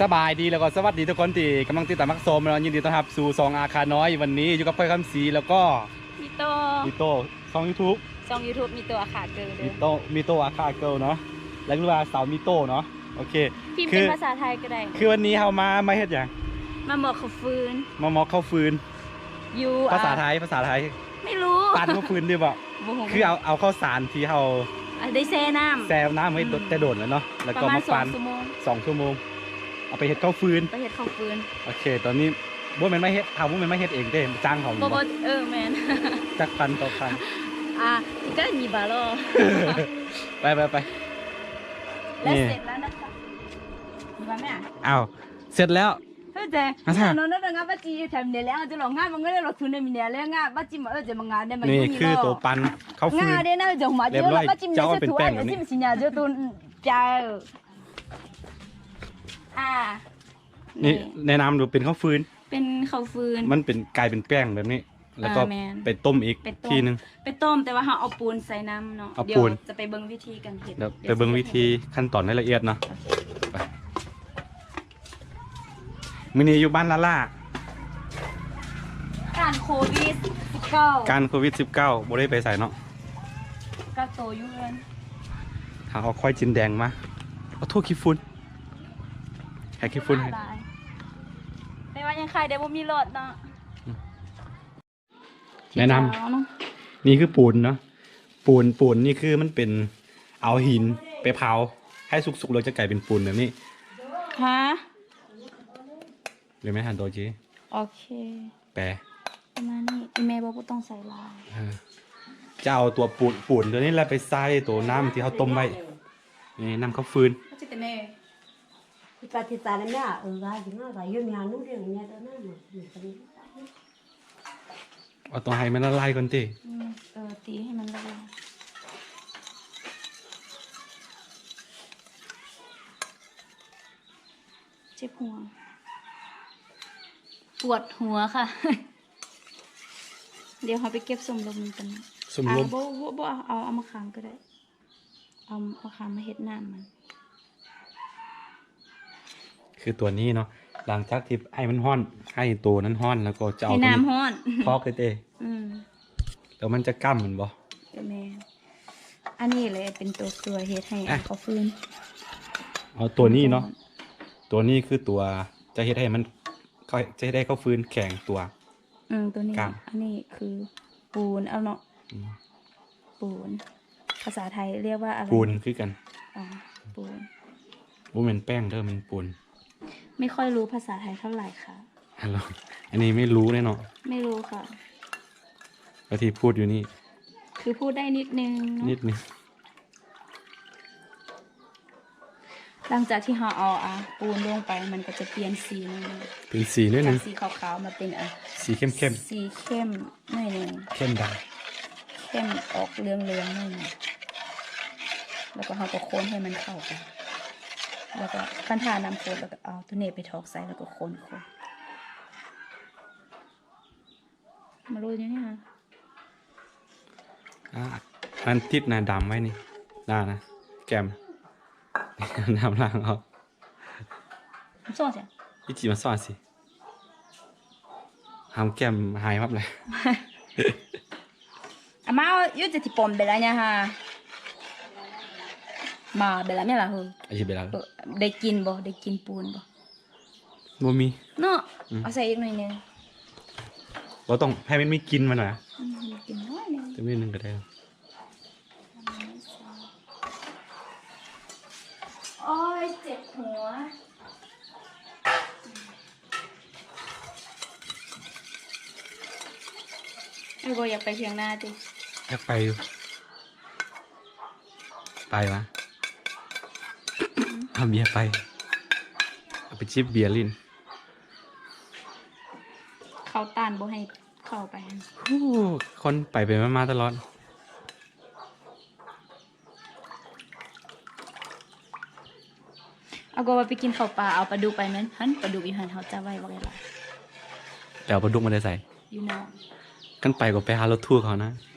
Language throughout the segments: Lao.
ສະບາຍດີ ແລ້ວກໍສະຫວັດດີທຸກຄົນທີ່ກຳລັງຕິດຕາມຮັບຊົມເນາະ. ຍິນດີຕ້ອນຮັບສູ່ຊ່ອງອາຄານ້ອຍ. ວັນນີ້ຢູ່ກັບຂ້ອຍຄຳສີ ແລ້ວກໍ ມີໂຕ ມີໂຕ ຊ່ອງຢູທູບ ຊ່ອງຢູທູບ ມີໂຕອາຄາເກີເດີ ມີໂຕ ມີໂຕອາຄາເກີເນາະ ແລະ ຫຼືວ່າສາວມີໂຕເນາະ. ໂອເຄ ພິມເປັນພາສາໄທກໍໄດ້. ຄືວັນນີ້ເຮົາມາ ມາເຮັດຫຍັງ? ມາໝອກເຂົ້າຟືນ ມາໝອກເຂົ້າຟືນ. ຢູ່ ພາສາໄທ ພາສາໄທ ໄມ່ຮູ້ ປັ່ນເຂົ້າຟືນຕິບໍ່? ບໍ່ຮູ້ ຄືເອົາ ເອົາເຂົ້າສານທີ່ເຮົາ ອ່າ ໄດ້ແຊ່ນ້ຳ ແຊ່ນ້ຳໄວ້ ອືມ ແຕ່ດົນແລ້ວເນາະ ແລ້ວກໍມາ ປະມານສອງຊົ່ວໂມງ ສອງຊົ່ວໂມງ ເອົາໄປເຮັດເຂົ້າຟືນ ໄປເຮັດເຂົ້າຟືນ. ໂອເຄ ຕອນນີ້ບໍ່ແມ່ນມາເຮັດ ເຮົາບໍ່ແມ່ນມາເຮັດເອງເດ້ ຈ້າງເຂົາ ບໍ່ ບໍ່ ເອີ ແມ່ນ ຈັກພັນຕໍ່ພັນ ອ່າ ກໍມີບາລໍ ໄປ ໄປ ໄປ ແລ້ວເສັດແລ້ວນະຄະ ມີບາແມ່ ອ້າວ ເສັດແລ້ວ. ເຮີ້ຍ ເຈົ້າ ເນາະ ເນາະ ເນາະ ງາ ປາຈີ ແຖມນີ້ແຫຼະ ເຮົາຈະລອງງາ ມັນກໍໄດ້ລົງທຶນໃນມີແນ່ແລ້ວ ງາ ປາຈີ ເອີ ຈະມາງາ ໄດ້ມາ ນີ້ຄືໂຕປັ່ນເຂົ້າຟືນ ງາເດ້ນະ ເຈົ້າມາ ລຽບຮ້ອຍ ເຈົ້າເອົາເປັນແປ້ງແບບນີ້ ຊິມາເຈົ້າ ອ່າ ນີ້ ນີ້ ແນະນຳດູ ເປັນເຂົ້າຟືນ ເປັນເຂົ້າຟືນ ມັນເປັນ ກາຍເປັນແປ້ງແບບນີ້ ແລ້ວກໍ ອ່າ ແມ່ນ ໄປຕົ້ມອີກ ໄປຕົ້ມ ທີໜຶ່ງ ໄປຕົ້ມ ແຕ່ວ່າເຮົາເອົາປູນໃສ່ນຳເນາະ ເອົາ ດຽວ ປູນ ຈະໄປເບິ່ງວິທີການເຮັດ ດຽວໄປເບິ່ງວິທີຂັ້ນຕອນໃຫ້ລະອຽດເນາະ ໂອເຄ ໄປ. ມື້ນີ້ຢູ່ບ້ານລາລາ ການໂຄວິດສິບເກົ້າ ການໂຄວິດສິບເກົ້າ ບໍ່ໄດ້ໄປໃສເນາະ ກັກໂຕຢູ່ເຮືອນ ຫາເອົາຄ້ອຍຈິນແດງມາ ເອົາໂທດ ຂີ້ຝຸ່ນ ໃຫ້ຂີ້ຝຸ່ນໃຫ້ ຫຼາຍ ແຕ່ວ່າຍັງຂາຍໄດ້ບໍ່ມີຫຼອດເນາະ ອືມ. ແນະນຳ ເຈົ້າເນາະ ນີ້ຄືປູນເນາະ ປູນ ປູນນີ້ຄືມັນເປັນເອົາຫີນໄປເຜົາໃຫ້ສຸກໆ ແລ້ວຈະກາຍເປັນປູນແບບນີ້ ຮະ ເຫັນໄໝ? ໂອເຄ ແປ ປະມານນີ້ ອີ່ແມ່ບອກບໍ່ຕ້ອງໃສ່ຫຼາຍ ເອີ ຈະເອົາຕົວປູນ ປູນຕົວນີ້ແຫຼະໄປໃສ່ໂຕນ້ຳທີ່ເຮົາຕົ້ມໄວ້ ນີ້ນ້ຳເຂົ້າຟືນ ເອົາຕ້ອງໃຫ້ມັນລະລາຍກ່ອນຕິ ອືມ ເອີ ຕີໃຫ້ມັນລະລາຍ ເຈັບຫົວ ປວດຫົວຄ່ະ ດຽວເຮົາໄປເກັບສົ້ມລົມກັນ ສົ້ມລົມ ອ່າ ບໍ່ ບໍ່ ບໍ່ເອົາ ເອົາມາຂາມກໍໄດ້ ເອົາມາຂາມມາເຮັດນ້ຳມັນ ຄືຕົວນີ້ເນາະ ຫຼັງຈາກທີ່ໃຫ້ມັນຮ້ອນ ໃຫ້ໂຕນັ້ນຮ້ອນ ແລ້ວກໍຈະເອົາ ໃຫ້ນ້ຳຮ້ອນ ຖອກເລີຍເຕ ອືມ ແລ້ວມັນຈະກ້ຳແມ່ນບໍ່? ເອີ ແມ່ນ ອັນນີ້ແຫຼະເປັນຕົວຊ່ວຍເຮັດໃຫ້ ອ່ະ ເຂົ້າຟືນ ເອົາຕົວນີ້ເນາະ ຕົວນີ້ຄືຕົວຈະເຮັດໃຫ້ມັນ ຈະເຮັດໃຫ້ເຂົ້າຟືນແຂງຕົວ ອືມ ຕົວນີ້ ອັນນີ້ຄືປູນເອົາເນາະ ອືມ ປູນ ພາສາໄທຮຽກວ່າອະໄລ? ປູນຄືກັນ ອໍ ປູນ ບໍ່ແມ່ນແປ້ງເດີ ແມ່ນປູນ ໄມ່ຄ່ອຍຮູ້ພາສາໄທເທົ່າໃດຄ່ະ ອັນນີ້ໄມ່ຮູ້ເລີຍເນາະ ໄມ່ຮູ້ຄ່ະ ແລ້ວທີ່ພູດຢູ່ນີ້ ຄືພູດໄດ້ນິດໜຶ່ງເນາະ ນິດໜຶ່ງ ຫຼັງຈາກທີ່ເຮົາເອົາ ອ່າ ປູນລົງໄປ ມັນກໍຈະປ່ຽນສີໜ້ອຍໜຶ່ງ ເປັນສີໜ້ອຍໜຶ່ງ ຈາກສີຂາວໆ ມາເປັນ ອ່າ ສີເຂັ້ມໆ ສີເຂັ້ມໜ້ອຍໜຶ່ງ ເຂັ້ມດຳ ເຂັ້ມອອກເຫຼືອງໆໜ້ອຍໜຶ່ງ ແລ້ວກໍເຮົາກໍຄົນໃຫ້ມັນເຂົ້າກັນ ແລ້ວກໍຄັນຖ້ານ້ຳຟົດ ແລ້ວກໍເອົາໂຕນີ້ໄປຖອກໃສ່ ແລ້ວກໍຄົນໆ ມາໂລຍຢູ່ນີ້ຫັ້ນ ອ່າ ອັນຕິດໜ້າດຳໄວ້ນີ້ ໜ້ານະ ແກ້ມ ນ້ຳລ້າງອອກ ມັນສ່ອງໃສ ອີຈິມາສ່ອງຊິ ຫາມແກ້ມຫາຍວັບເລີຍ ອາມາ ຢູຈະຕິປອມເບລາຍາຮາ ມາເບລາເມລາເຮີ ອາຊິເບລາ ເອີ ໄດ້ກິນບໍ່? ໄດ້ກິນປູນບໍ່? ບໍ່ມີເນາະ ອືມ ເອົາໃສ່ອີກໜ້ອຍໜຶ່ງ ບໍ່ຕ້ອງໃຫ້ມັນມີກິ່ນມັນນະ ອືມ ໃຫ້ມັນກິນໜ້ອຍໜຶ່ງ ຈະມີໜຶ່ງກໍໄດ້ ໂອ້ຍ ເຈັບຫົວ ໄອ້ໂບຢາກໄປຖຽງນາຕິ? ຢາກໄປຢູ່. ໄປວະ ເອົາເບຍໄປ ເອົາໄປຈິບເບຍຫຼິ້ນ. ເຂົາຕ້ານບໍ່ໃຫ້ເຂົ້າໄປ. ໂອ້ ຄົນໄປໄປມາມາຕະຫຼອດ. ເອົາກໍວ່າໄປກິນເຂົ້າປ່າ ເອົາປາດຸກໄປແມ່ນ ຫັ້ນປາດຸກຢູ່ຫັ້ນ ເຮົາຈັບໄວ້ບັກຫຼາຍ. ແລ້ວປາດຸກມາແຕ່ໃສ? ຢູ່ນອກ. ຄັນໄປກໍໄປຫາລົດທູກເຂົານະ.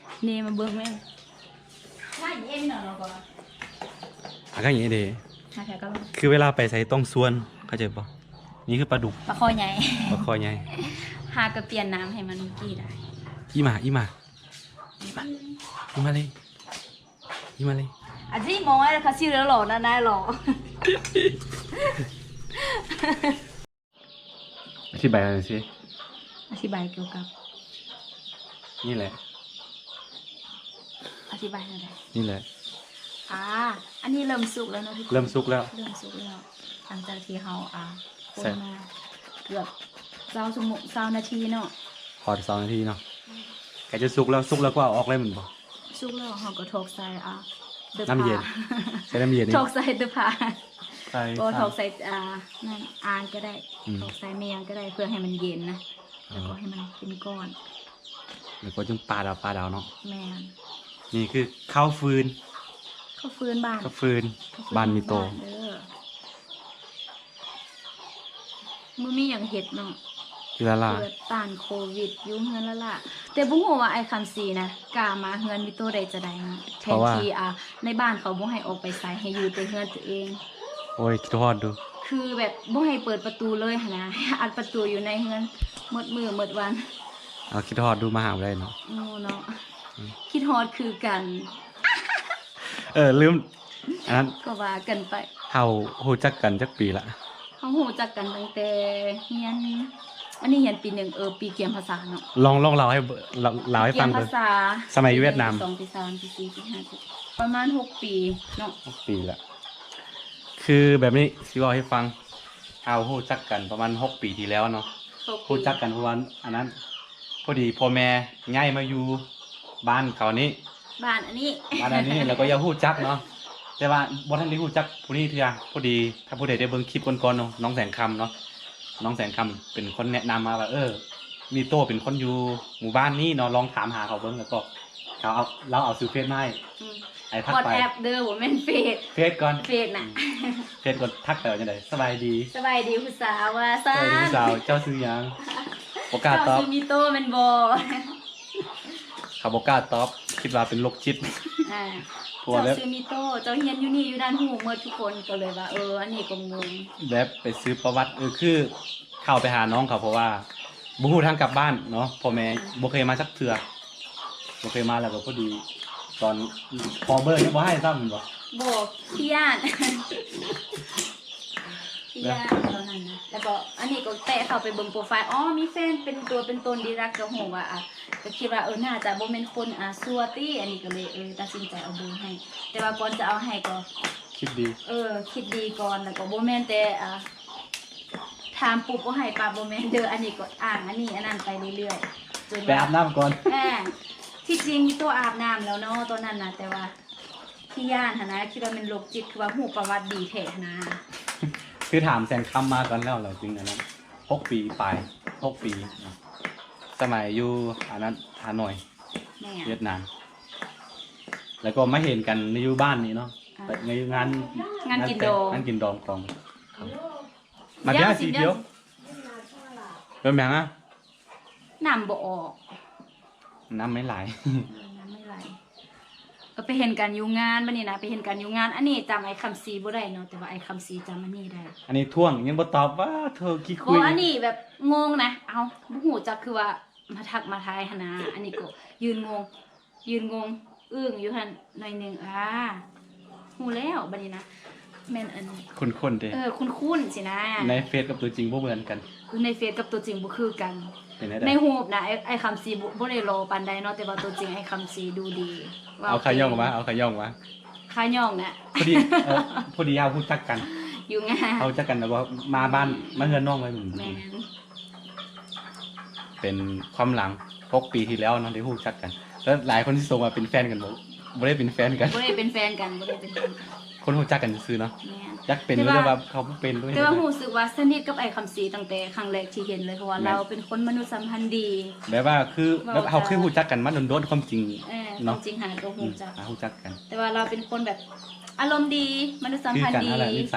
ນີ້ມາເບິ່ງແມ່. ອາກາເຍເດ. ຄືເວລາໄປໃສຕ້ອງຊວນ. ເຂົ້າໃຈບໍ່? ນີ້ຄືປາດຸກ ປາຄໍໃຫຍ່ ປາຄໍໃຫຍ່ ຫາກະປ່ຽນນ້ຳໃຫ້ມັນກີ້ໄດ້. ອີ່ໝາ ອີ່ໝາ ອີ່ໝາ ອີ່ໝາເລີຍ ອີ່ໝາເລີຍ. ອາຈິມອງໄວ້ລະຄາຊິເລີຫຼໍນະນາຍຫຼໍ. ອະທິບາຍໜ່ອຍຊິ. ອະທິບາຍກ່ຽວກັບ ນີ້ແຫຼະ ອະທິບາຍແນວໃດ? ນີ້ແຫຼະ. ອ່າ ອັນນີ້ເລີ່ມສຸກແລ້ວເນາະທຸກຄົນ ເລີ່ມສຸກແລ້ວ ເລີ່ມສຸກແລ້ວ ຫຼັງຈາກທີ່ເຮົາ ອ່າ ຄົນມາເກືອບຊາວຊົ່ວໂມງ ຊາວນາທີເນາະ ຮອດຊາວນາທີເນາະ. ໃກ້ຈະສຸກແລ້ວ ສຸກແລ້ວກໍເອົາອອກເລີຍແມ່ນບໍ່? ສຸກແລ້ວເຮົາກໍຖອກໃສ່ ອ່າ ນ້ຳເຢັນ ໃສ່ນ້ຳເຢັນ ຖອກໃສ່ເຕີຜ້າ ໃສ່ ກໍຖອກໃສ່ ອ່າ ນັ້ນ ອ່າງກໍໄດ້ ອືມ ຖອກໃສ່ແມ່ຫຍັງກໍໄດ້ ເພື່ອໃຫ້ມັນເຢັນນະ ແລ້ວກໍໃຫ້ມັນເປັນກ້ອນ ແລ້ວກໍຈຶ່ງປາດເອົາ ປາດເອົາເນາະ. ແມ່ນ ນີ້ຄືເຂົ້າຟືນ ເຂົ້າຟືນບ້ານ ເຂົ້າຟືນ ເຂົ້າຟືນບ້ານມີໂຕ ເດີ. ບໍ່ມີຫຍັງເຮັດເນາະ ຢູ່ລ້າໆ ເກີດຕ້ານໂຄວິດ ຢູ່ເຮືອນລ້າໆ. ແຕ່ບໍ່ຮູ້ວ່າອ້າຍຄຳສີນະ ກ້າມາເຮືອນມີໂຕໄດ້ຈັ່ງໃດເນາະ ແທນທີ່ ອ່າ ໃນບ້ານເຂົາບໍ່ໃຫ້ອອກໄປໃສ ໃຫ້ຢູ່ແຕ່ເຮືອນຕົວເອງ. ໂອ້ຍ ຄິດຮອດດູ ຄືແບບບໍ່ໃຫ້ເປີດປະຕູເລີຍຫັ້ນນະ ໃຫ້ອັດປະຕູຢູ່ໃນເຮືອນໝົດມື້ໝົດວັນ. ເອົາ ຄິດຮອດດູ ມາຫາບໍ່ໄດ້ເນາະ. ໂອ້ ເນາະ ອືມ ຄິດຮອດຄືກັນ. ເອີ ລືມ ອັນນັ້ນ ກໍວ່າກັນໄປ. ເຮົາຮູ້ຈັກກັນຈັກປີລະ? ເຮົາຮູ້ຈັກກັນຕັ້ງແຕ່ຮຽນ ອັນນີ້ຮຽນປີໜຶ່ງ ເອີ ປີກຽມພາສາເນາະ. ລອງ ລອງເລົ່າໃຫ້ ເລົ່າໃຫ້ຟັງເບິ່ງ ສະໄໝຢູ່ຫວຽດນາມ ປີສອງ ປີສາມ ປີສີ່ ປີຫ້າ ປະມານຫົກປີເນາະ ຫົກປີລະ. ຄືແບບນີ້ ຊິເວົ້າໃຫ້ຟັງ ເຮົາຮູ້ຈັກກັນປະມານຫົກປີທີ່ແລ້ວເນາະ ຫົກປີ ຮູ້ຈັກກັນເພາະວ່າອັນນັ້ນ ພໍດີພໍ່ແມ່ຍ້າຍມາຢູ່ບ້ານເຂົານີ້ ບ້ານອັນນີ້ ບ້ານອັນນີ້ ແລ້ວກໍຢາກຮູ້ຈັກເນາະ ແຕ່ວ່າບໍ່ທັນໄດ້ຮູ້ຈັກຜູ້ນີ້ເທື່ອ. ພໍດີ ຖ້າຜູ້ໃດໄດ້ເບິ່ງຄລິບກ່ອນໆເນາະ ນ້ອງແສງຄຳເນາະ ນ້ອງແສງຄຳເປັນຄົນແນະນຳມາວ່າ ເອີ ມີໂຕເປັນຄົນຢູ່ໝູ່ບ້ານນີ້ເນາະ ລອງຖາມຫາເຂົາເບິ່ງ. ແລ້ວກໍເຂົາເອົາ ລາວເອົາຊື່ເຟສມາໃຫ້ ອືມ ໃຫ້ທັກໄປ WhatsApp ເດີ ບໍ່ແມ່ນເຟສ ເຟສກ່ອນ ເຟສນະ ອືມ ເຟສກ່ອນ ທັກໄປວ່າຈັ່ງໃດ? ສະບາຍດີ ສະບາຍດີຜູ້ສາວ ວ່າຊັ້ນ ສະບາຍດີຜູ້ສາວ ເຈົ້າຊື່ຫຍັງ? ບໍ່ກ້າຕອບ. ເຈົ້າຊື່ມີໂຕແມ່ນບໍ່? ເຂົາບໍ່ກ້າຕອບ ຄິດວ່າເປັນໂລກຈິດ ອ່າ ເຈົ້າຊື່ມີໂຕ ເຈົ້າຮຽນຢູ່ນີ້ຢູ່ນັ້ນ ຮູ້ໝົດທຸກຄົນ ກໍເລີຍວ່າ ເອີ ອັນນີ້ກໍງົງ ແບບໄປສືບປະຫວັດ ເອີ ຄືເຂົ້າໄປຫານ້ອງເຂົາ ເພາະວ່າບໍ່ຮູ້ທາງກັບບ້ານເນາະ ພໍ່ແມ່ ອືມ ບໍ່ເຄີຍມາຈັກເທື່ອ ບໍ່ເຄີຍມາ. ແລ້ວກໍພໍດີຕອນຂໍເບີຍັງບໍ່ໃຫ້ຊ້ຳແມ່ນບໍ່? ບໍ່ ຂີ້ຢ້ານ ຂີ້ຢ້ານຕອນນັ້ນນະ. ແລ້ວກໍອັນນີ້ກໍແຕະເຂົ້າໄປເບິ່ງໂປຣໄຟລ໌ ອໍ ມີແຟນເປັນຕົວເປັນຕົນ ດີລັກກໍຮູ້ວ່າ ອ່າ ກໍຄິດວ່າ ເອີ ໜ້າຈະບໍ່ແມ່ນຄົນ ອ່າ ຊົ່ວຕິ ອັນນີ້ກໍເລີຍ ເອີ ຕັດສິນໃຈເອົາເບີໃຫ້. ແຕ່ວ່າກ່ອນຈະເອົາໃຫ້ກໍຄິດດີ ເອີ ຄິດດີກ່ອນ ແລ້ວກໍບໍ່ແມ່ນແຕ່ ອ່າ ຖາມປຸບບໍ່ໃຫ້ປັບ ບໍ່ແມ່ນເດີ. ອັນນີ້ກໍອ້າງອັນນີ້ອັນນັ້ນໄປເລື້ອຍໆ ຈົນວ່າ ໄປອາບນ້ຳກ່ອນ ແມ່ນ ທີ່ຈິງມີໂຕອາບນ້ຳແລ້ວເນາະຕອນນັ້ນນະ ແຕ່ວ່າຂີ້ຢ້ານຫັ້ນນະ ຄິດວ່າແມ່ນໂລກຈິດ ຄືວ່າຮູ້ປະຫວັດດີແທ້ຫັ້ນນະ. ຄືຖາມແສງຄຳມາກ່ອນແລ້ວ ແລ້ວຈຶ່ງອັນນັ້ນ ຫົກປີປາຍ ຫົກປີເນາະ ສະໄໝຢູ່ອັນນັ້ນ ຮາໂນຍ ແມ່ນ ຫວຽດນາມ ແລ້ວກໍມາເຫັນກັນໃນຢູ່ບ້ານນີ້ເນາະ ອ່າ ໃນຢູ່ງານ ງານກິນດອງ ງານກິນດອງຂອງເຂົາ. ມາເດຍ ສີດຽວ ເປັນຫຍັງອະ? ນ້ຳບໍ່ອອກ ນ້ຳໄມ່ໄຫຼ ເອີ ນ້ຳໄມ່ໄຫຼ. ກໍໄປເຫັນກັນຢູ່ງານ ບັດນີ້ນະ ໄປເຫັນກັນຢູ່ງານ. ອັນນີ້ຈຳອ້າຍຄຳສີບໍ່ໄດ້ເນາະ ແຕ່ວ່າອ້າຍຄຳສີຈຳອັນນີ້ໄດ້. ອັນນີ້ທ້ວງ ຍັງບໍ່ຕອບ ວ້າ ໂທ້ ຂີ້ຄຸຍ. ບໍ່ ອັນນີ້ແບບງົງນະ ເອົ້າ ບໍ່ຮູ້ຈັກ ຄືວ່າມາທັກມາທາຍຫັ້ນນະ. ອັນນີ້ກໍຢືນງົງ ຢືນງົງອຶ້ງຢູ່ຫັ້ນໜ້ອຍໜຶ່ງ. ອ່າ ຮູ້ແລ້ວບັດນີ້ນະ ແມ່ນອັນ ຄຸ້ນໆເດ້ ເອີ ຄຸ້ນໆຊີ້ນະ. ໃນເຟສກັບຕົວຈິງບໍ່ເໝືອນກັນ ໃນເຟສກັບຕົວຈິງບໍ່ຄືກັນ. ເປັນໃດ? ໃນຮູບນະ ອ້າຍ ອ້າຍຄຳສີບໍ່ ບໍ່ໄດ້ຫຼໍ່ປານໃດເນາະ ແຕ່ວ່າຕົວຈິງອ້າຍຄຳສີດູດີ. ເອົາຂາຍ່ອງມາ ເອົາຂາຍ່ອງມາ ຂາຍ່ອງນະ. ພໍດີ ເອີ ພໍດີເຮົາຮູ້ຈັກກັນຢູ່ງານ ເຮົາຮູ້ຈັກກັນແລ້ວກໍມາບ້ານ ມາເຮືອນນ້ອງເລີຍ. ແມ່ນ ເປັນຄວາມຫຼັງ ຫົກປີທີ່ແລ້ວເນາະ ໄດ້ຮູ້ຈັກກັນ. ແລ້ວຫຼາຍຄົນຊິສົງວ່າເປັນແຟນກັນບໍ່? ບໍ່ໄດ້ເປັນແຟນກັນ ບໍ່ໄດ້ເປັນແຟນກັນ ບໍ່ໄດ້ເປັນແຟນກັນ ຄົນຮູ້ຈັກກັນຊື່ໆເນາະ. ແມ່ນ ຢາກເປັນ ແຕ່ວ່າ ແຕ່ວ່າເຂົາບໍ່ເປັນ. ແຕ່ວ່າຮູ້ສຶກວ່າສະໜິດກັບອ້າຍຄຳສີຕັ້ງແຕ່ຄັ້ງແລກທີ່ເຫັນເລີຍ ເພາະວ່າ ແມ່ນ ລາວເປັນຄົນມະນຸດສຳພັນດີ ແບບວ່າຄື ແບບເຮົາຄືຮູ້ຈັກກັນມາດົນໆ ຄວາມຈິງ ເອີ ເນາະ ຄວາມຈິງຫາກໍຮູ້ຈັກ ອືມ ຫາຮູ້ຈັກກັນ ແຕ່ວ່າລາວເປັນຄົນແບບອາລົມດີ ມະນຸດສຳພັນດີ ຄືກັນຫັ້ນແຫຼະ ນິໄສ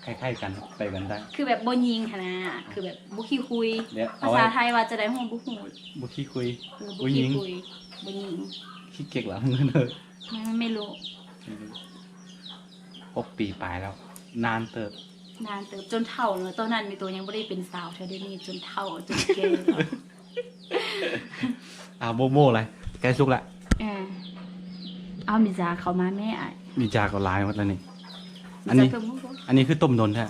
ຄ້າຍໆກັນ ໄປກັນໄດ້ ຄືແບບບໍ່ຍິງຫັ້ນນະ ຄືແບບ ບໍ່ຂີ້ຄຸຍ ແບບ ພາສາໄທວ່າຈັ່ງໃດຮູ້ບໍ່ຮູ້ ບໍ່ຂີ້ຄຸຍ ເອີ ບໍ່ຂີ້ຄຸຍ ບໍ່ຍິງ ຂີ້ເກັກລະ ບໍ່ຮູ້ ມັນໄມ່ຮູ້. ຫົກປີປາຍແລ້ວ ນານເຕີບ ນານເຕີບ ຈົນເຖົ້າເນາະ. ຕອນນັ້ນແມ່ໂຕຍັງບໍ່ໄດ້ເປັນສາວເທື່ອ ດຽວນີ້ຈົນເຖົ້າຈົນແກ່ແລ້ວ. ອ້າວ ໂມໂມລະ ໃກ້ສຸກລະ. ເອີ ເອົາໝີ່ຈາເຂົ້າມາແມ່ອ້າຍ. ໝີ່ຈາກໍຫຼາຍໝົດລະນີ້. ອັນນີ້ ອັນນີ້ຄືຕົ້ມດົນແທ້.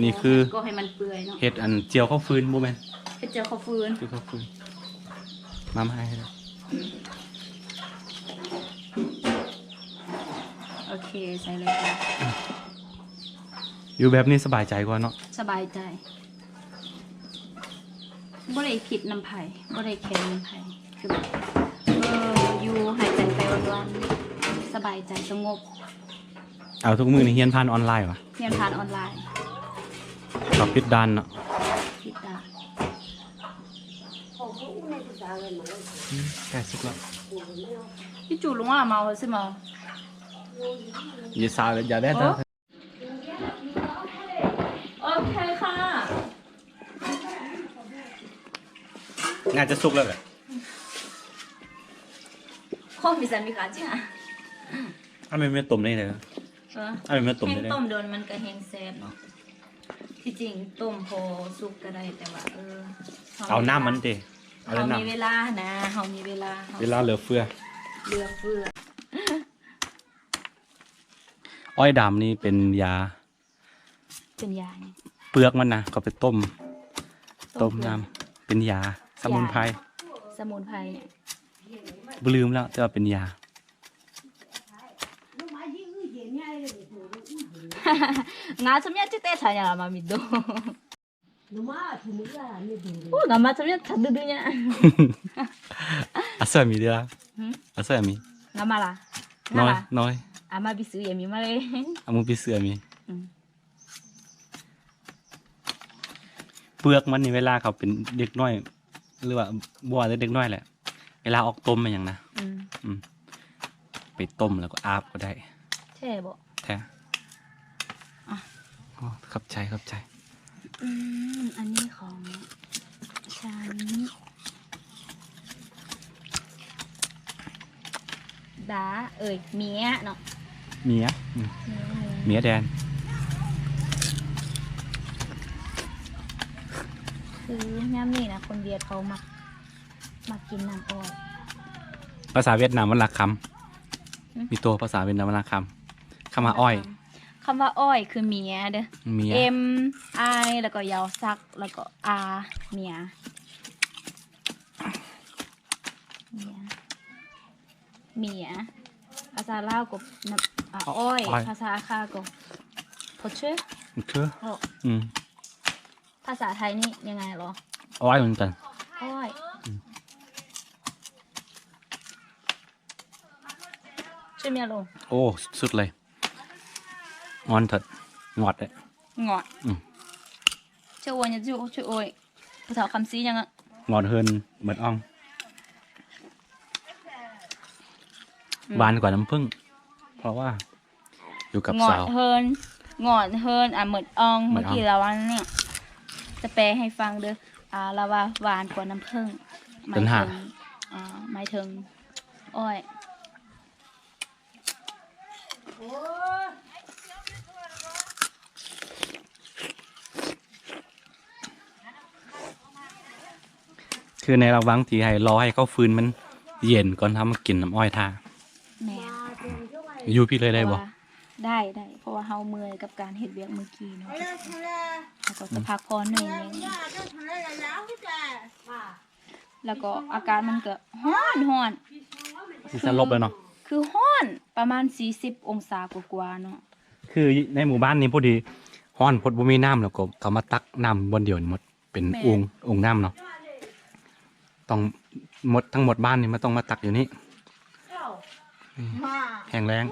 ນີ້ຄື ກໍໃຫ້ມັນເປື່ອຍເນາະ. ເຮັດອັນຈຽວເຂົ້າຟືນບໍ່ແມ່ນ? ເຮັດຈຽວເຂົ້າຟືນ. ຈຽວເຂົ້າຟືນ. ມາ ມາໃຫ້ ໃຫ້ແລ້ວ. ໂອເຄ ໃສ່ເລີຍ. ຢູ່ແບບນີ້ສະບາຍໃຈກວ່າເນາະ. ສະບາຍໃຈ. ບໍ່ໄດ້ຜິດນຳໃຜ ບໍ່ໄດ້ແຂ່ງນຳໃຜ ຄືແບບ ເອີ ຢູ່ຫາຍໃຈໄປວັນໆ ສະບາຍໃຈ ສະຫງົບ. ເອົາ ທຸກມື້ນີ້ຮຽນຜ່ານອອນລາຍຫວາ? ຮຽນຜ່ານອອນລາຍ. ເຂົາປິດດ່ານເນາະ. ປິດດ່ານ. ອືມ ໃກ້ສຸກແລ້ວ. ພີ່ຈູລຸງອາເມົາຊິເມົາ. ຢ່າສາວ ຢ່າແດ່. ໂອເຄຄ່ະ. ໜ້າຈະສຸກແລ້ວແຫຼະ. ໂອ້ ມີສັນມີຂາຈິງອະ. ອັນນີ້ແມ່ນຕົ້ມໄດ້ເດີ. ເອີ ອັນນີ້ແມ່ນຕົ້ມໄດ້ເດີ. ແຮ່ງຕົ້ມດົນມັນກະແຮ່ງແຊບເນາະ. ທີ່ຈິງຕົ້ມພໍສຸກກະໄດ້ ແຕ່ວ່າ ເອີ ເອົານ້ຳມັນຕິ. ເຮົາມີເວລານະ ເຮົາມີເວລາ ເວລາເຫຼືອເຟືອ ເຫຼືອເຟືອ. ອ້ອຍດຳນີ້ເປັນຢາ ເປັນຢາຫຍັງ? ເປືອກມັນນະ ເຂົາໄປຕົ້ມ ຕົ້ມ ຕົ້ມນ້ຳ ເປັນຢາສະໝຸນໄພ ສະໝຸນໄພ. ບໍ່ລືມແລ້ວ ແຕ່ວ່າເປັນຢາ. ງາຊະເມຍຈິເຕຊະຍາລາມາມິໂດ. ໂອ້ ງາມມາຊະເມຍຊະດືດືຍາ. ອາຊາມິເດລາ. ຫືມ? ອາຊາມິ. ງາມມາລາ. ນ້ອຍ ນ້ອຍ. ອາມາບິຊືອຍາມິມາເລ. ອາມູບິຊືອຍາມິ. ອືມ. ເປືອກມັນນີ້ ເວລາເຂົາເປັນເດັກນ້ອຍ ຫຼືວ່າບໍ່ວ່າແຕ່ເດັກນ້ອຍແຫຼະ ເວລາອອກຕົມອີ່ຫຍັງນະ ອືມ ອືມ ໄປຕົ້ມແລ້ວກໍອາບກໍໄດ້. ແທ້ບໍ່? ແທ້. ອະ ໂອ້ ຂອບໃຈ ຂອບໃຈ. ອືມ ອັນນີ້ຂອງສັນ ດາ ເອີຍ ເມຍເນາະ ເມຍ ອືມ ເມຍ ເມຍແດນ. ຄືຍາມນີ້ນະ ຄົນຫວຽດເຂົາມັກ ມັກກິນນ້ຳອ້ອຍ. ພາສາຫວຽດນາມວ່າລາຄຳ. ຫືມ? ມີໂຕ ພາສາຫວຽດນາມວ່າລາຄຳ. ຄຳວ່າອ້ອຍ ຄຳວ່າອ້ອຍຄືເມຍເດີ ເມຍ ເອັມ ໄອ ແລ້ວກໍຍາວສັກ ແລ້ວກໍ ອາ ເມຍ ເມຍ ເມຍ. ພາສາລາວກໍ ອາ ອ້ອຍ ອ້ອຍ. ພາສາອາຂາກໍ ພໍ່ເຊີຍ ພໍ່ເຊີຍ. ອືມ. ພາສາໄທນີ້ຍັງໄງເຫລອ? ອ້ອຍເໝືອນກັນ ອ້ອຍ. ອືມ. ຊື່ເມຍໂລ. ໂອ້ ສຸດໆເລີຍ ງອນເຖີດ ງອດເດ້ ງອດ. ອືມ. ຊື່ໂອຍ ຊື່ໂອຍ ຜູ້ເຖົ້າຄຳສີຍັງ ງອດເຮີນເໝິດອ່ອງ. ອືມ. ຫວານກວ່ານ້ຳເຜິ້ງ ເພາະວ່າ ຢູ່ກັບສາວ ງອດເຮີນ ງອດເຮີນ ອາ ເໝິດອ່ອງ. ເມື່ອກີ້ລາວວ່ານີ້ ຈະແປໃຫ້ຟັງເດີ. ອາ ລາວວ່າຫວານກວ່ານ້ຳເຜິ້ງ ໝາຍເຖິງ ອາ ໝາຍເຖິງອ້ອຍ. ຄືໃນລະຫວ່າງທີ່ໃຫ້ ລໍໃຫ້ເຂົ້າຟືນມັນເຢັນກ່ອນ ເຮົາມາກິນນ້ຳອ້ອຍຖ້າ. ແມ່ນ. ຢູ່ພີ້ເລີຍໄດ້ບໍ່? ໄດ້ ໄດ້ ເພາະວ່າເຮົາເມື່ອຍກັບການເຮັດວຽກມື້ກີ້ເນາະ ເຮົາກໍຈະພັກຜ່ອນໜ້ອຍໜຶ່ງ. ແລ້ວກໍອາກາດມັນກໍຮ້ອນ ຮ້ອນ ຊິສະຫຼົບແລ້ວເນາະ. ຄືຮ້ອນປະມານສີ່ສິບອົງສາກວ່າໆເນາະ. ຄືໃນໝູ່ບ້ານນີ້ພໍດີຮ້ອນໂພດ ບໍ່ມີນ້ຳ ແລ້ວກໍເຂົາມາຕັກນ້ຳບ່ອນດຽວນີ້ໝົດ ເປັນ ແມ່ນ ອຸ່ງ ອຸ່ງນ້ຳເນາະ. ຕ້ອງໝົດ ທັງໝົດບ້ານນີ້ມັນຕ້ອງມາຕັກຢູ່ນີ້. ແຫ້ງແລ້ງ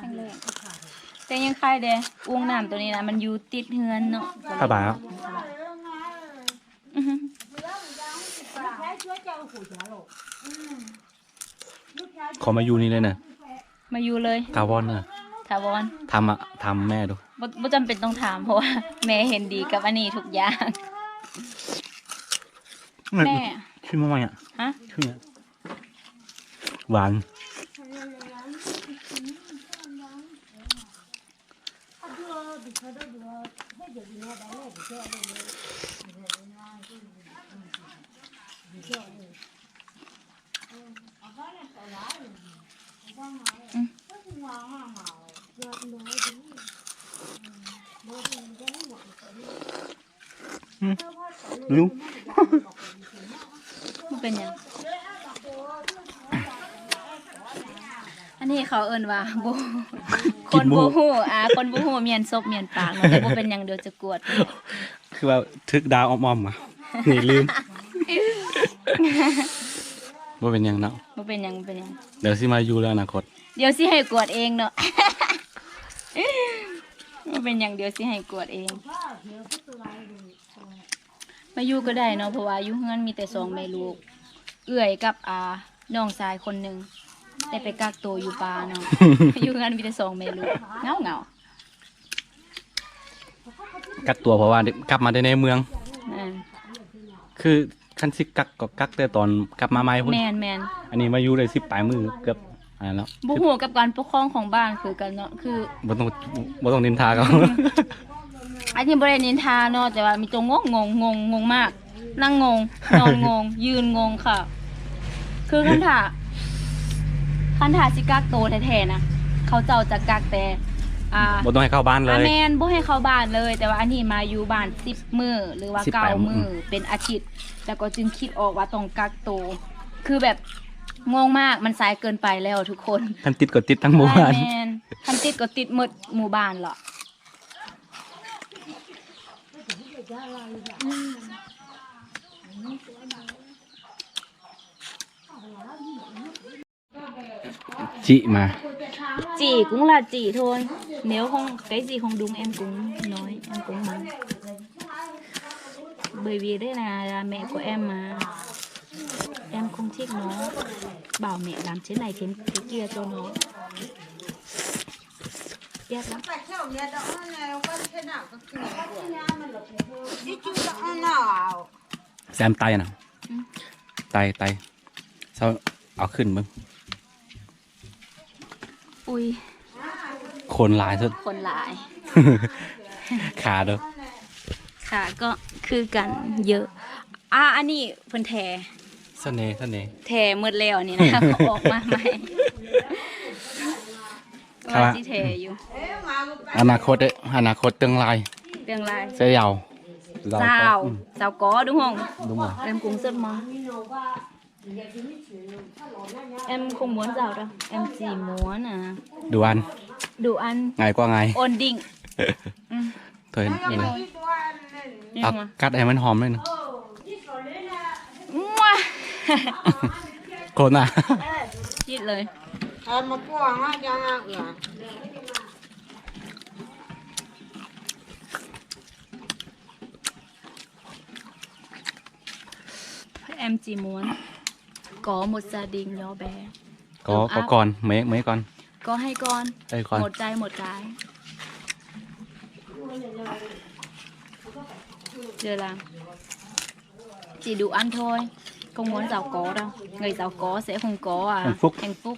ແຫ້ງແລ້ງ. ແຕ່ຍັງໄຄແດ່ ອຸ່ງນ້ຳໂຕນີ້ນະ ມັນຢູ່ຕິດເຮືອນເນາະ ສະບາຍເນາະ. ອືຮຶ. ຂໍມາຢູ່ນີ້ເລີຍນະ ມາຢູ່ເລີຍ ຖາວອນນະ ຖາວອນ. ຖາມ ຖາມແມ່ດູ. ບໍ່ ບໍ່ຈຳເປັນຕ້ອງຖາມ ເພາະວ່າແມ່ເຫັນດີກັບອັນນີ້ທຸກຢ່າງ. ແມ່ ຊິມາໃໝ່ອະ. ຮະ? ຫວານ. ຫິວ. ບໍ່ເປັນຫຍັງ. ອັນນີ້ເຂົາເອີ້ນວ່າບໍ່ ຄົນບໍ່ຮູ້ ອ່າ ຄົນບໍ່ຮູ້ມ້ຽນສົບມ້ຽນປາກເນາະ ແຕ່ບໍ່ເປັນຫຍັງ ດຽວຈະກວດ. ຄືວ່າຖືກດ່າອ້ອມໆ ຫວາ ນີ້ລືມ. ບໍ່ເປັນຫຍັງເນາະ ບໍ່ເປັນຫຍັງ ບໍ່ເປັນຫຍັງ. ດຽວຊິມາຢູ່ແລ້ວອະນາຄົດ ດຽວຊິໃຫ້ກວດເອງເນາະ. ບໍ່ເປັນຫຍັງ ດຽວຊິໃຫ້ກວດເອງ. ມາຢູ່ກໍໄດ້ເນາະ ເພາະວ່າຢູ່ເຮືອນມີແຕ່ສອງແມ່ລູກ ເອື້ອຍກັບ ອ່າ ນ້ອງຊາຍຄົນໜຶ່ງ ແຕ່ໄປກັກໂຕຢູ່ປ່າເນາະ. ຢູ່ເຮືອນມີແຕ່ສອງແມ່ລູກ ເຫງົາໆ. ກັກຕົວເພາະວ່າກັບມາແຕ່ໃນເມືອງ. ແມ່ນ. ຄືຄັນຊິກັກກໍກັກແຕ່ຕອນກັບມາໃໝ່ພຸ້ນ. ແມ່ນໆ. ອັນນີ້ມາຢູ່ໄດ້ສິບປາຍມື້ ເກືອບອັນນັ້ນແລ້ວ. ບໍ່ຮູ້ກັບການປົກຄອງຂອງບ້ານຄືກັນເນາະ ຄື ບໍ່ຕ້ອງ ບໍ່ຕ້ອງນິນທາເຂົາ. ອັນນີ້ບໍ່ໄດ້ນິນທາເນາະ ແຕ່ວ່າມີຕົວງົງ ງົງ ງົງ ງົງມາກ. ນັ່ງງົງ ນອນງົງ ຢືນງົງຄ່ະ. ຄືຄັນຖ້າ ຄັນຖ້າຊິກັກໂຕແທ້ໆນະ ເຂົາເຈົ້າຈະກັກແຕ່ ອ່າ ບໍ່ຕ້ອງໃຫ້ເຂົ້າບ້ານເລີຍ. ອ່າ ແມ່ນ ບໍ່ໃຫ້ເຂົ້າບ້ານເລີຍ. ແຕ່ວ່າອັນນີ້ມາຢູ່ບ້ານສິບມື້ ຫຼືວ່າ ສິບແປດ ເກົ້າມື້ ອືມ ເປັນອາທິດ ແລ້ວກໍຈຶ່ງຄິດອອກວ່າຕ້ອງກັກໂຕ. ຄືແບບງົງມາກ ມັນສາຍເກີນໄປແລ້ວທຸກຄົນ. ຄັນຕິດກໍຕິດທັງໝູ່ບ້ານ. ແມ່ນ ຄັນຕິດກໍຕິດໝົດໝູ່ບ້ານລະ. ຈີ່ມາ ຈີ່ກຸ້ງລາດ ຈີ່ໂທນ Nếu không cái gì không đúng em cũng nói, em cũng mắng. Bởi vì đây là mẹ của em mà. Em không thích nó. Bảo mẹ làm thế này thế, thế kia cho nó. Ghét lắm. ແຊມໄຕນະ ອືມ ໄຕ ໄຕ ເຊົາ ເອົາຂຶ້ນເບິ່ງ. ອຸ້ຍ ຄົນຫຼາຍສຸດ ຄົນຫຼາຍ ຂາເດີ ຂາກໍຄືກັນເຢີະ. ອ່າ ອັນນີ້ເພິ່ນແຖ ສະເໜ່ ສະເໜ່ ແຖໝົດແລ້ວນີ້ນະ ເຂົາອອກມາໃໝ່. ວ່າຊິແຖຢູ່ ອະນາຄົດເດ້ ອະນາຄົດເຖິງຫຼາຍ ເຖິງຫຼາຍ ສະເຍົາ ສາວ ອືມ ສາວກໍດຸຫົງ ດຸຫົງ ເອີ້ນກຸງສຸດມາ. Em không muốn giàu đâu, em chỉ muốn, à, đồ ăn. Đồ ăn. Ngày qua ngày. Ổn định. ເອີ ເອົາກັດໃຫ້ມັນຫອມໜ້ອຍໜຶ່ງ. ໂຄນນະ ຄິດເລີຍ. Em chỉ muốn có một gia đình nhỏ bé. Có, ấm có áp. Con, mấy, mấy con? Có hai con. Hai con. Một trai, một gái. Giờ là chỉ đủ ăn thôi. Không muốn giàu có đâu. Người giàu có sẽ không có, à, hạnh phúc. Hạnh phúc.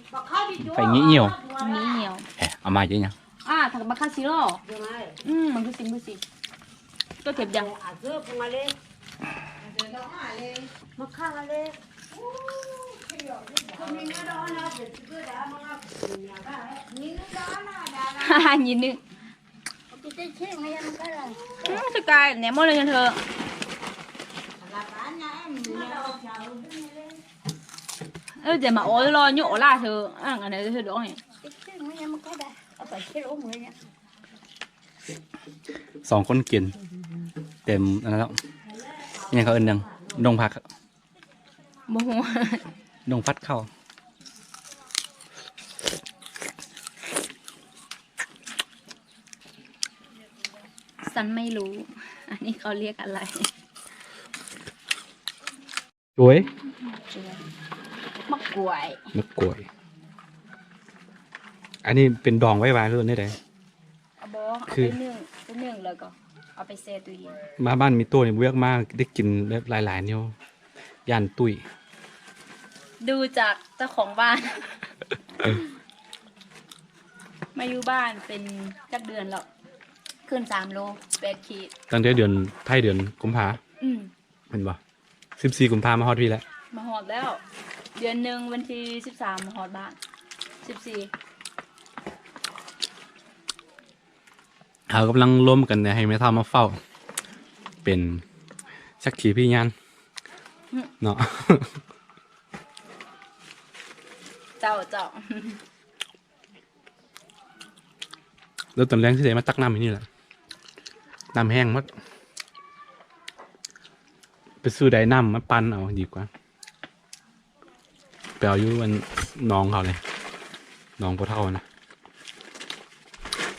Phải nghĩ nhiều. Nghĩ nhiều. Ê, ເອົາມາເຍອະຫຍັງ? ອ່າ ຜັກບັກຄາຊີໂລ ອືມ ມັນຄືຊິມ ຄືຊິ ກໍເກັບຍັງ ມາຂ້າງເລ ຍິນດີ ອືມ ສະກາຍແນມໝົດເລີຍເທີ ເອີ ເດມາໂອລອຍໂຍໂອລາເທີ ອັນນັ້ນເທີດອກນີ້ ສອງຄົນກິນ ເຕັມອັນນັ້ນແລ້ວ ຫຍັງເຂົາເອີ້ນຫຍັງ ດົງຜັກ ບໍ່ຮູ້ ດົງຜັດເຂົ້າ ฉันไม่รู้ อันนี้เขาเรียกอะไร ຈວຍ ໝາກກ້ວຍ ໝາກກ້ວຍ ອັນນີ້ເປັນດອງໄວ້ວ່າ ຫຼືແນວໃດ? ບໍ່ ເອົາໄປໜຶ້ງ ໄປໜຶ້ງແລ້ວກໍເອົາໄປແຊ່ຕູ້ເຢັນ. ມາບ້ານມີໂຕ້ນີ້ ບໍ່ຢາກມາ ໄດ້ກິນແບບຫຼາຍໆ ແນວ ຢ້ານຕຸ້ຍ. ດູຈາກເຈົ້າຂອງບ້ານ ມາຢູ່ບ້ານເປັນຈັກເດືອນແລ້ວ? ຂຶ້ນສາມໂລ ແປດຂີດ ຕັ້ງແຕ່ເດືອນ ທ້າຍເດືອນກຸມພາ ອືມ ແມ່ນບໍ່? ສິບສີ່ກຸມພາມາຮອດພີ້ແລ້ວ ມາຮອດແລ້ວ ເດືອນໜຶ່ງ ວັນທີສິບສາມ ມາຮອດບ້ານ ສິບສີ່. ເຮົາກຳລັງລົມກັນໃຫ້ແມ່ເຖົ້າມາເຝົ້າ ເປັນ ສັກຂີພິຍານ ອືມ ເນາະ ເຈົ້າ ເຈົ້າ ແລ້ວຕອນແລງຊິໄດ້ມາຕັກນ້ຳຢູ່ນີ້ແຫຼະ ນ້ຳແຫ້ງໝົດ ໄປຊື້ໄດ້ນ້ຳມາປັ່ນເອົາດີກວ່າ ໄປເອົາຢູ່ອັນໜອງເຂົາເລີຍ ໜອງພໍ່ເຖົ້ານະ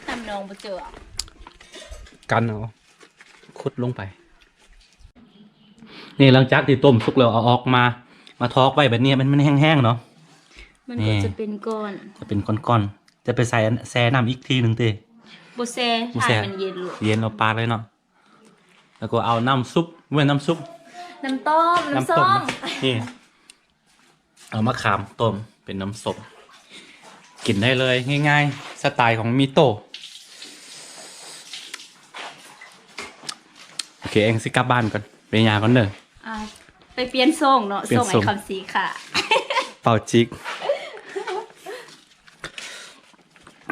ນ້ຳໜອງບໍ່ເຈີ ກັນເອົາ ຂຸດລົງໄປ. ນີ້ຫຼັງຈາກທີ່ຕົ້ມສຸກແລ້ວ ເອົາອອກມາ ມາທອກໄວ້ແບບນີ້ ມັນ ມັນແຫ້ງໆເນາະ ມັນກໍ ນີ້ ຈະເປັນກ້ອນ ຈະເປັນກ້ອນໆ ຈະໄປໃສ່ອັນ ແຊ່ນ້ຳອີກທີໜຶ່ງຕິ ບໍ່ແຊ່ ບໍ່ແຊ່ ໃຫ້ມັນເຢັນໂລດ ເຢັນເອົາປາດເລີຍເນາະ ແລ້ວກໍເອົານ້ຳຊຸບ ແມ່ນນ້ຳຊຸບ ນ້ຳຕົ້ມ ນ້ຳ ນ້ຳສົ້ມ ນີ້ ເອົາມະຂາມຕົ້ມເປັນນ້ຳສົ້ມ ກິນໄດ້ເລີຍ ງ່າຍໆ ສະໄຕຂອງມີໂຕ. ໂອເຄ ເອັງຊິກັບບ້ານກ່ອນ ໄປຫຍ້າກ່ອນເດີ ອ່າ ໄປປ່ຽນໂສ້ງເນາະ ໂສ້ງໄອ້ຄຳສີຂາ ເປົ່າຈິກ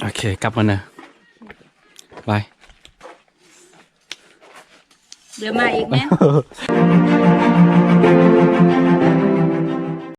ໂອເຄ ກັບກ່ອນເດີ ບາຍ. ດຽວມາອີກແມ່ນ.